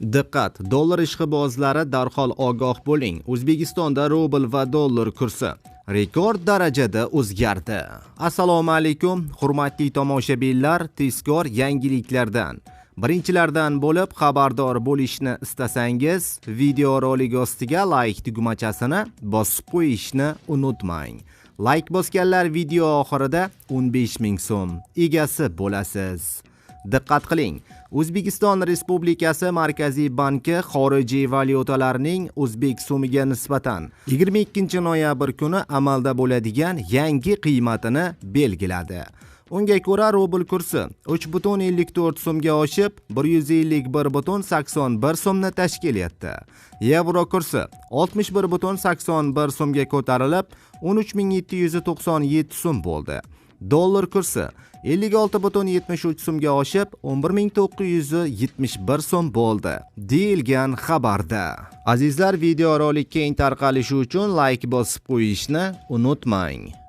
Diqqat, dollar ishqibozlari, darhol ogoh bo'ling. O'zbekistonda rubl va dollar kursi rekord darajada o'zgardi. Assalomu alaykum, hurmatli tomoshabinlar, tezkor yangiliklardan birinchilardan bo'lib xabardor bo'lishni istasangiz, videorolik ostiga layk tugmachasini bosib qo'yishni unutmang. Layk bosganlar video oxirida 15 ming so'm egasi bo'lasiz. Diqqat qiling! O'zbekiston Respublikasi Markaziy banki xorijiy valyutalarning o'zbek so'miga nisbatan 22-noyabr kuni amalda bo'ladigan yangi qiymatini belgiladi. Unga ko'ra, rubl kursi 3,54 so'mga oshib, 151,81 so'mni tashkil etdi. Yevro kursi 61,81 so'mga ko'tarilib, 13 797 so'm bo'ldi. Dollar kursi 56,73 so'mga oshib, 11 971 so'm bo'ldi, deyilgan xabarda. Azizlar, videorolik keng tarqalishi uchun layk bosib qo'yishni unutmang.